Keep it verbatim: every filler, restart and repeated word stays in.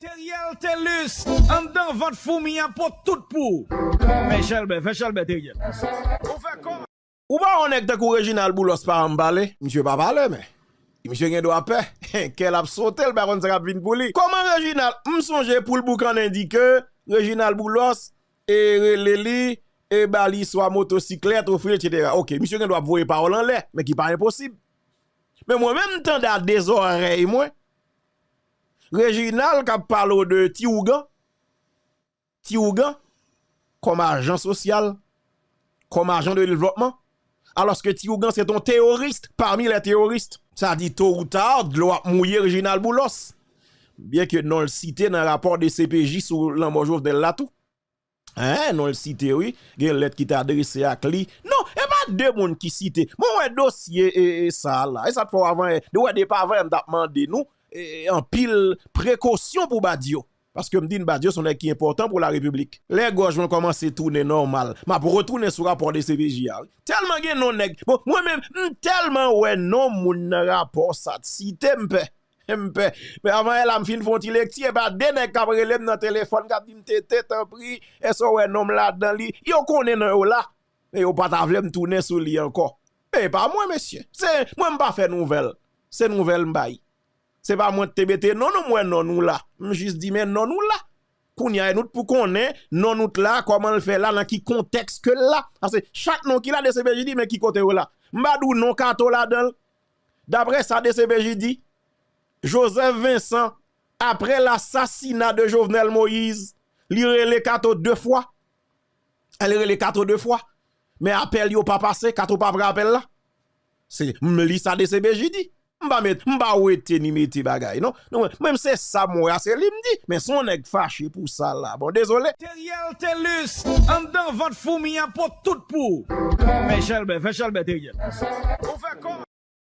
Teriel Telus, anndan vant foumi an pot tout pou ou. Fè chèlbè, fè chèlbè, Teriel. Ou fè kò. Ou pa wè yon nèg tankou Reginald Boulos pa janm pale? Misye pa pale, men. Misye gen dwa pè. Kè l ap sote, l pa konn sa k ap vin pou li. Kòman Reginald, m sonje pou l boukannen di ke Reginald Boulos, e, rele li, e ba li swa motosiklèt, ofri l, etsetera. Oke, misye gen dwa ap voye pawòl anlè, men ki pa enposib. Men mwen menm, m tande a de zòrèy mwen, Reginald k ap pale w de ti ougan, ti ougan, kòm ajan sosyal, kòm ajan de devlòpman, alòske ti ougan se t on terroriste parmi les terroristes. Sa di, tôt ou tard, dlo ap mouye Reginald Boulos. Byen ke non l site nan rapò de C P J sou lanmò Jovenel la tou. Hein, non l site, wi. Gen lèt ki te adrese ak li. Non, e pa de moun ki site. Mwen wè dosye e, e sa la. E sa t fè w avan yè. De wè depi avan yè, m t ap mande nou e, anpil prekosyon pou Badio. Paske m di n Badio se yon nèg ki enpòtan pou la repiblik. Lè gòj mwen kòmanse tounen nòmal, m ap retounen sou rapò de C P J a, wi. Tèlman gen non nèg. Bon, mwen menm, m tèlman wè non moun nan rapò sa t site, m pè. M pè. Men avan yè la, m fin fè yon ti lekti, e pa de nèg k ap rele m nan telefòn, k ap di m, "Tete, tanpri, èske w wè non m ladan li?" Yo konnen non yo la, men yo pa ta vle m tounen sou li ankò. E pa mwen, mesye. Se, mwen, m pa fè nouvèl. Se nouvèl m bay. Se pa mwen ki te mete non nou, m wè non nou la. M jis di, "Men non nou la." Kounye a, e nou t pou konnen non nou t la, kòman l fè la, nan ki kontèks ke l la. Paske chak non ki la, de C P J di, "Men ki kote yo la?" M pa di w non Kato ladan l. Daprè sa de C P J di, Joseph Vincent, aprè lasasina de Jovenel Moïse, li rele Kato de fwa. Li rele Kato de fwa. Men apèl yo pa pase, Kato pa pran apèl la. Se, m li sa de C P J di. M pa met, m pa wete ni mete bagay, non. Non, mwen, mwen, se sa m wè a, se li m di. Men se yon nèg fache pou sa la. Bon, dezole. Teriel Telus, anndan vant foumi an pot tout pou ou. Fè chèlbè, fè chèlbè, Teriel. Ou fè kò.